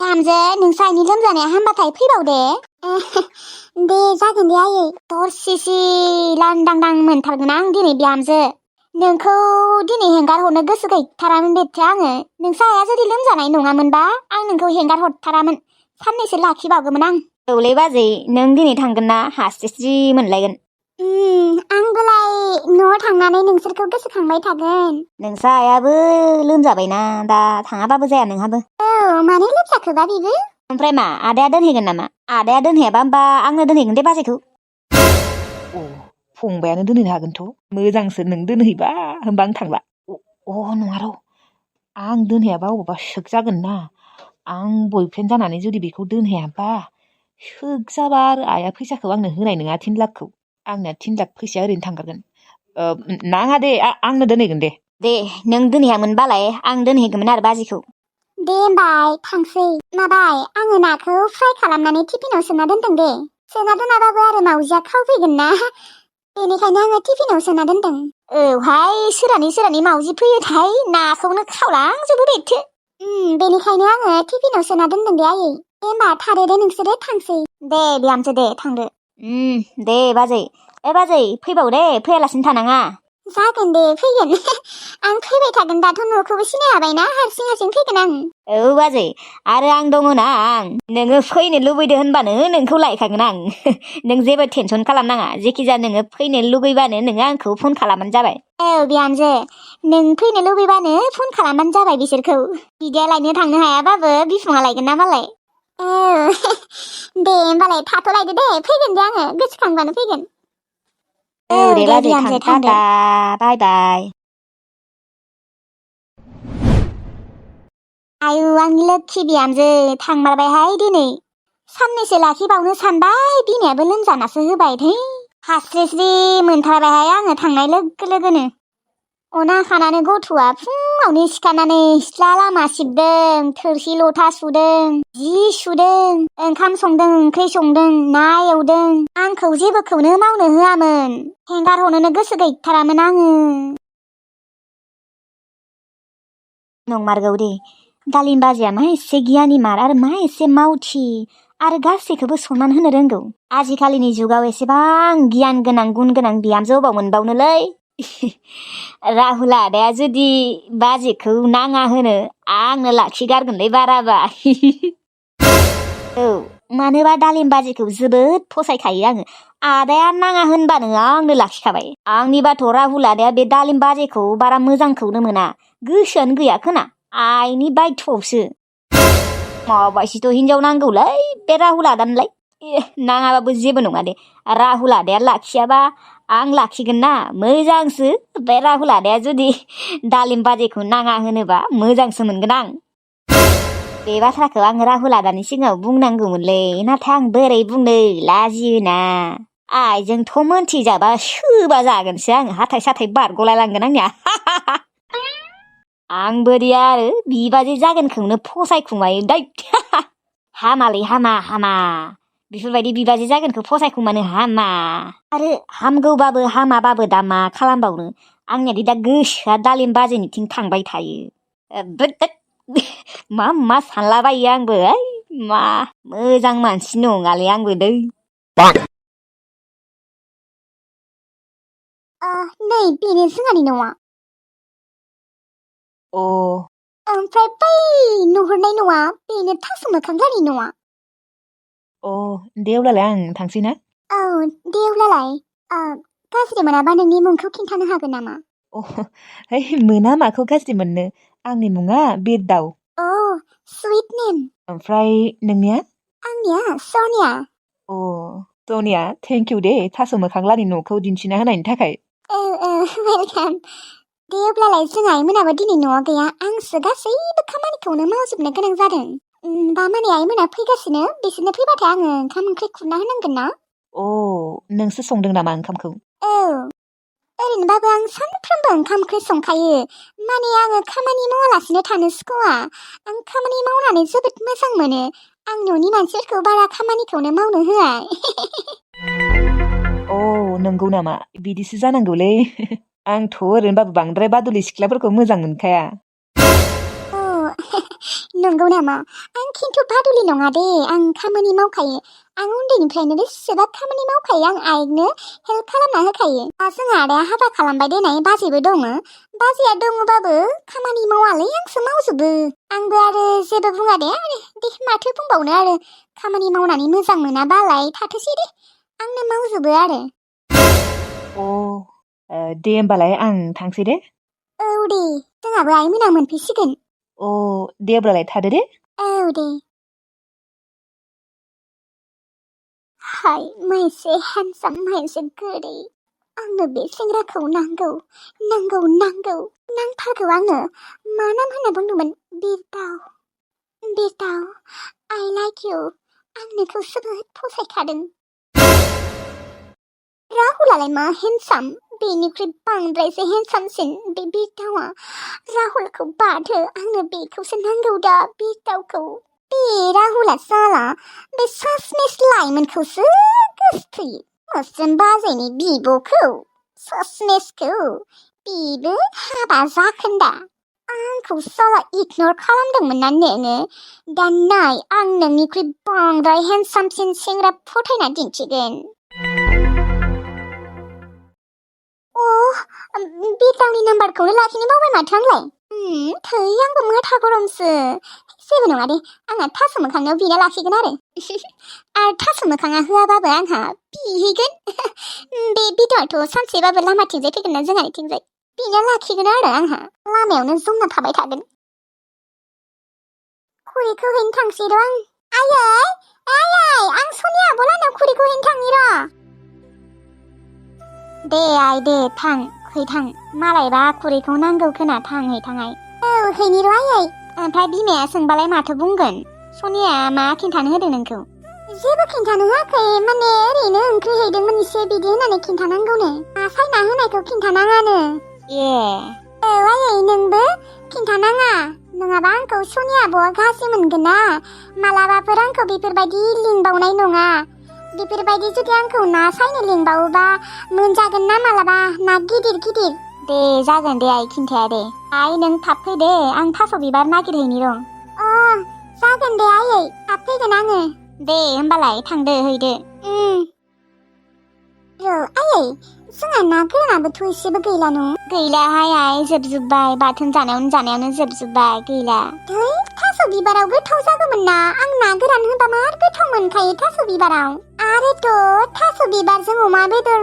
गाहामजो नोंसानि लोमजानाया हामबाथाय फैबाव दे जागोन दे आयै दरसेसि लांदांदां मोनथारगोन आं दिनै बिहामजो नोंखौ दिनै हेंगार हरनो गोसो गैथारामोन बेथो आङो नोंसा आइया जुदि लोमजानाय नङामोनबा आं नोंखौ हेंगार हरथारामोन साननैसो लाखिबावगौमोन आं औलै बाजै नों दिनै थांगोन ना हास्रिस्रि मोनलायगोन आंबोलाय न'आव थांनानै नोंसोरखौ गोसोखांबाय थागोन नोंसा आइयाबो लोमजाबायना दा थाङाबाबो जाया नोंहाबो औ मानो लोमजाखोबा बेबो ओमफ्राय मा आदाया दोनहैगोन नामा आदाया दोनहैयाबा होमबा आंनो दोनहैगोन दे बाजैखौ अ फंबायानो दोनहैनो हागोनथ' मोजांसो नों दोनहैबा होमबा आं थांला नङा र' आं दोनहैयाबा अबावबा सोक जागोन ना आं बयफ्रेन्ड जानानै जुदि बेखौ दोनहैयाबा सोक जाबा आरो आइया फैसाखौ आंनो होनाय नङा 3 लाखखौ आंना 3 लाख फैसाया ओरैनो थांगारगोन नाङा दे आंनो दोनहैगोन दे नों दोनहैयामोनबालाय आं दोनहैगौमोन आरो बाजैखौ दे होमबाय थांसै माबाय आङो नाखौ फ्राय खालामनानै टिफिनाव सोना दोनदों दे सोना दोनाबाबो आरो मावजिया खावफैगोन ना बेनिखायनो आङो टिफिनाव सोना दोनदों औहाय सोरानि मावजि फैयोथाय नाखौनो खावलांजोबो बेथो बेनिखायनो आङो टिफिनाव सोना दोनदों दे आयै दे होमबा थादो दे नोंसोरो थांसै दे बिहामजो दे थांदो दे बाजै बाजै फैबाव दे फैयालासिनो थानाङा जागोन दे फैगोन आं फैबाय थागोन दाथ' न'खौबो सिनाय हाबायना हारसिं फैगोन आं औ बाजै आरो आं दङना नोङो फैनो लुबैदो होनबानो नोंखौ लायखागोन आं नों जेबो टेनसन खालामनाङा जेखिजाया नोङो फैनो लुबैबानो नोङो आंखौ फन खालामबानो जाबाय औ बिहामजो नों फैनो लुबैबानो फन खालामबानो जाबाय बिसोरखौ बिदाया लायनो थांनो हायाबाबो बिफुङा लायगोन ना मालाय औ दे होमबालाय थाथ'लायदो दे फैगोन दे आङो गोसोखांबानो फैगोन औ दे बिहामजो थांदो बाय बाय आयु आंनि लोक्षि बिहामजो थांमारबायहाय दिनै साननैसो लाखिबावनो सानबाय बिमायाबो लोमजानासो होबाय थै हास्रिस्रि मोनथारबायहाय आङो थांनाय लोगो लोगोनो अना खानानै गथ'आ फुङावनो सिखारनानै सिथ्ला लामा सिबदों थोरसि लथा सुदों जि सुदों ओंखाम संदों ओंख्रि संदों ना एवदों आंखौ जेबोखौनो मावनो होआमोन हेंगार हरनोनो गोसो गैथारामोन आङो नंमारगौ दे दालिम बाजैया मा एसे गियानि मार आरो मा एसे मावथि आरो गासैखौबो सनमान होनो रोंगौ आजिखालिनि जुगाव एसेबां गियान गोनां गुन गोनां बिहामजो अबाव मोनबावनोलै राहुल आदाया जुदि बाजैखौ नाङा होनो आंनो लाखिगारगोनलै बाराबा औ मानोबा दालिम बाजैखौ जोबोद फसायखायो आङो आदाया नाङा होनबानो आंनो लाखिखाबाय आंनिबाथ' राहुल आदाया बे दालिम बाजैखौ बारा मोजांखौनो मोना गोसोआनो गैया खोना आइनि बायथ'आवसो माबायसिथ' हिनजाव नांगौलै बे राहुल आदानोलाय नाङाबाबो जेबो नङा दे राहुल आदाया लाखियाबा आं लाखिगोन ना मोजांसो बे राहुल आदाया जुदि दालिम बाजैखौ नाङा होनोबा मोजांसो मोनगोन आं बे बाथ्राखौ आं राहुल आदानि सिगाङाव बुंनांगौमोनलै नाथाय आं बोरै बुंनो लाजियोना आइजोंथ' मोनथिजाबा सोबा जागोनसो आं हाथाय साथाय बारग'लाय लांगोन आंनिया आं बोरिया आरो बिबाजै जागोनखौनो फसायखुमायो दै हामालै हामा बेफोरबायदि बिबाजै जागोनखौ फसायखुमानो हामा आरो हामगौबाबो हामाबाबो दा मा खालामबावनो आंनियादि दा गोसोआ दालिम बाजैनिथिं थांबाय थायो मा सानलाबायो आंबो मा मोजां मानसि नङालै आंबो दै नै बेनो जोंहानि न'आ ओमफ्राय बै नुहुरनाय न'आ बेनो थास' मोखांगारि न'आ दे अब्लालाय आं थांसै ना औ दे अब्लालाय गाज्रि मोनाबा नोंनि मुंखौ खिन्थानो हागोन नामा है मोना माखौ गाज्रि मोननो आंनि मुङा बिरदाव सुइट नेम ओमफ्राय नोंनिया आंनिया सनिया सनिया थेंक इउ दे थास' मोखांलानि न'खौ दिन्थिना होनायनि थाखाय वेलकाम दे अब्लालाय जोंहा आइमोनाबो दिनै न'आव गैया आंसो गासैबो खामानिखौनो मावजोबनो गोनां जादों दा माने आइमोना फैगासिनो बिसोरनो फैबाथाय आङो ओंखाम ओंख्रि खुरना होनांगोन ना नोंसो संदों नामा ओंखामखौ ओरैनोबाबो आं सानफ्रोमबो ओंखाम ओंख्रि संखायो माने आङो खामानि मावालासिनो थानो सुखुवा आं खामानि मावनानै जोबोद मोजां मोनो आं न'नि मानसिफोरखौ बारा खामानिखौनो मावनो होआ नंगौ नामा बिदिसो जानांगौलै आंथ' ओरैनोबाबो बांद्राय बादुलि सिख्लाफोरखौ मोजां मोनखाया नंगौ नामा? आं खिन्थु बादुलि नङा दे, आं खामानि मावखायो। आं उन्दैनिफ्रायनो बेसेबा खामानि मावखायो, आं आइनो हेल्प खालामना होखायो। दा जोंहा आदाया हाबा खालामबाय देनाय, बाजैबो दङ। बाजैया दङबाबो खामानि मावालै, आंसो मावजोबो। आंबो आरो जेबो बुङा दे माथो बुंबावनो आरो। खामानि मावनानै मोजां मोनाबालाय थाथोसै दे, आंनो मावजोबो आरो। दे होमबालाय आं थांसै दे। औ दे, जोंहाबो आइमोना मोनफैसिगोन। दे अब्लालाय थादो दे। औ दे। हाय, मायसे हेन्डसाम, मायसे गोदै। आंनो बे सेंग्राखौ नांगौ, नांगौ, नांगौ, नांथारगौ आंनो। मा नाम होनना बुंदोंमोन? बिरदाव। बिरदाव, आइ लाइक इउ। आं नोंखौ जोबोद फसायखादों। राहुलालाय मा हेन्डसाम? बेनिख्रुइ बांद्रायसो हेन्डसामसिन बे बिरदावा। राहुलखौ बादहो, आंनो बेखौसो नांगौ दा, बिरदावखौ। बे राहुला साला बे सासमेस लाइमोनखौसो गोसथोयो। मोस्रोम बाजैनि बिब'खौ, सासमेसखौ। बेबो हाबा जाखोन्दा। आंखौ साला इगनर खालामदोंमोन ना नोङो? दा नाय, आं नोंनिख्रुइ बांद्राय हेन्डसामसिन सेंग्रा फथायना दिन्थिगोन। बिरदावनि नाम्बारखौनो लाखिनो बावबाय माथो आंलाय। थै, आंबो मोथा गरमसो। जेबो नङा दे, आंहा थास' मोखांनायाव बिना लाखिगोन आरो। आरो थास' मोखाङा होआबाबो आंहा बिहैगोन। बे बिरदावाथ' सानसेबाबो लामाथिंजाय फैगोन ना जोंहानिथिंजाय, बिना लाखिगोन आरो आंहा। लामायावनो जमना थाबाय थागोन। खुरिखौ हैनो थांसै र' आं। आयै, आं सनि आब'लानाव खुरिखौ हैनो थांनि र'। दे आइ दे, थां, हैथां। मालायबा खुरैखौ नांगौ खोना, थां हैथां आइ। औ, हैनि र' आयै। ओमफ्राय बिमाया सोंबालाय माथो बुंगोन? सनिया मा खिन्थानो होदों नोंखौ? जेबो खिन्थानो होआखै, माने ओरैनो ओंख्रि हैदोंमोन एसे बिदि होननानै खिन्थानांगौनो। सायना होनायखौ खिन्थानाङानो। ए। औ आयै, नोंबो खिन्थानाङा, नङाबा आंखौ सनि आब'आ गाज्रि मोनगोन ना। मालाबाफोर आंखौ बेफोरबायदि लिंबावनाय नङा। बेफोरबायदि जुदि आंखौ ना सायनो लिंबावोबा मोनजागोन ना मालाबा, ना गिदिर गिदिर। दे जागोन दे आइ, खिन्थाया दे। आइ नों थाब फै दे, आं थास' बिबार नागिरहैनि र'। जागोन दे आयै, थाब फैगोन आङो। दे होमबालाय थांदो हैदो। आयै, जोंहा ना गोरानाबोथ' एसेबो गैला न'? गैलाहाय आइ, जोबजोब्बाय। बाथोन जानायावनो जोबजोब्बाय, गैला। थै, थास' बिबाराव गोथाव जागौमोन ना। आं ना गोरान होबा मार गोथाव मोनखायो थास' बिबाराव। आरोथ' थास' बिबारजों अमा बेदर,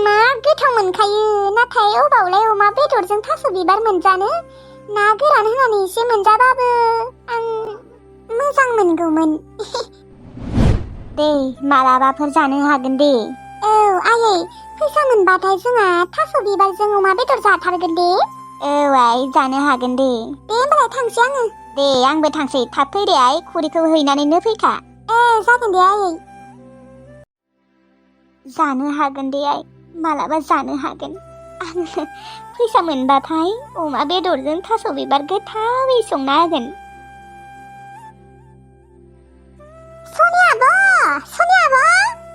मार गोथाव मोनखायो। नाथाय अबावलाय अमा बेदरजों थास' बिबार मोनजानो? ना गोरान होनानै एसे मोनजाबाबो आं मोजां मोनगौमोन। दे, मालाबाफोर जानो हागोन दे। औ आयै, फैसा मोनबाथाय जोंहा थास' बिबारजों अमा बेदर जाथारगोन दे। औ आइ, जानो हागोन दे। दे होमबालाय थांसै आङो। दे, आंबो थांसै। थाब फै दे आइ, खुरिखौ हैनानैनो फैखा। जागोन दे आयै। जानो हागोन दे आइ, मालाबा जानो हागोन। आङो फैसा मोनबाथाय अमा बेदरजों थास' बिबार गोथावै संना होगोन। सनि आब', सनि आब'।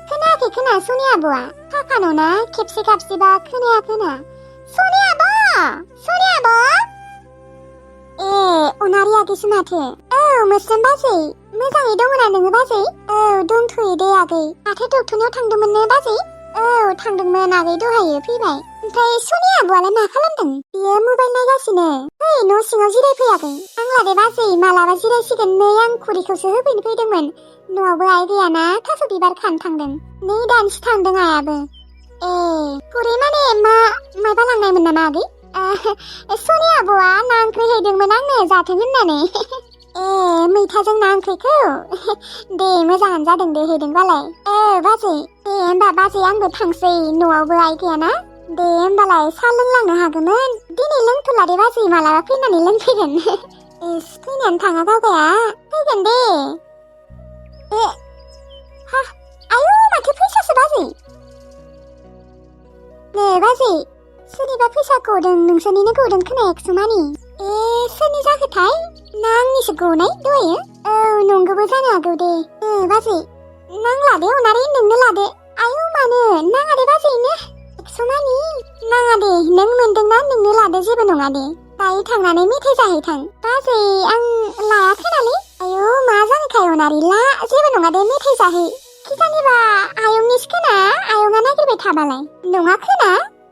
खोनायाखै खोना सनि आब'आ? थाखा न'ना खेबसे गाबज्रिबा खोनाया खोना। सनि आब', सनि आब'। ए, अनारि आगैसो माथो। औ मोस्रोम बाजै, मोजाङै दङना नोङो बाजै? औ दंथ'यो दे आगै। माथो डक्टरनाव थांदोंमोननो बाजै? औ थांदोंमोन आगै, दहायो फैबाय। ओमफ्राय सनि आब'आलाय मा खालामदों? बियो मबाइल नायगासिनो। फै, न' सिङाव जिरायफैयाखै? आंला दे बाजै, मालाबा जिरायसिगोन। नै आं खुरिखौसो होफैनो फैदोंमोन। न'आवबो आइ गैयाना, थास' बिबार खानो थांदों। नै दानसो थांदों आइयाबो। ए, खुरै माने माबा लांनायमोन नामा आगै? सनि आब'आ ना ओंख्रि हैदोंमोन आंनो जाथों होननानै। ए, मैथाजों ना ओंख्रिखौ? दे, मोजाङानो जादों दे हैदोंबालाय। बाजै, दे होमबा बाजै आंबो थांसै, न'आवबो आइ गैयाना। दे होमबालाय साहा लोंलांनो हागौमोन। दिनै लोंथ'ला दे बाजै, मालाबा फैनानै लोंफैगोन। फैनायानो थाङा गावगाया। फैगोन दे। आयौ, माथो फैसासो बाजै। नै बाजै, सोरनिबा फैसा गदों, नोंसोरनिनो गदों खोना 100 मानि। सोरनि जाखोथाय? ना आंनिसो गनाय दहायो? औ, नंगौबो जानो हागौ दे। बाजै, नांला दे अनारि, नोंनो लादो। आयौ, मानो? नाङा दे बाजै, 100 मानि नाङा दे, नों मोनदोंना, नोंनो लादो, जेबो नङा दे। दायो थांनानै मेथाइ जाहैथों बाजै आं लायाखै नालै आयौ मा जानायखाय अनारि ला जेबो नङा दे मेथाइ जाहै खिजानिबा आयंनिसो खोना आयंआ नागिरबाय थाबालाय नङा खोना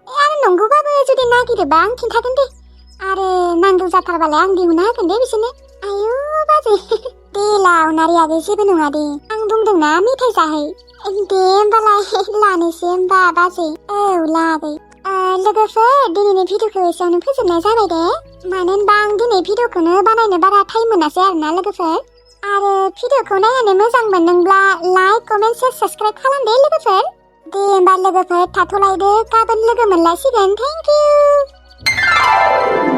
आरो नंगौबाबो जुदि नागिरोबा आं खिन्थागोन दे आरो नांगौ जाथारबालाय आं दिहुनना होगोन दे बिसोरनो आयौ बाजै दे ला अनारि आगै जेबो नङा दे आं बुंदोंना मेथाइ जाहै दे होमबालाय लानोसै होमबा बाजै औ ला आगै लोगोफोर दिनैनि भिडिअखौ एसेयावनो फोजोबनाय जाबाय दे मानो होनबा आं दिनै भिडिअखौनो बानायनो बारा टाइम मोनासै आरोना लोगोफोर आरो भिडिअखौ नायनानै मोजां मोनदोंब्ला लाइक कमेन्ट शेयार साबस्क्राइब खालाम दे लोगोफोर दे होमबा लोगोफोर थाथ'लायदो गाबोन लोगो मोनलायसिगोन थेंक इउ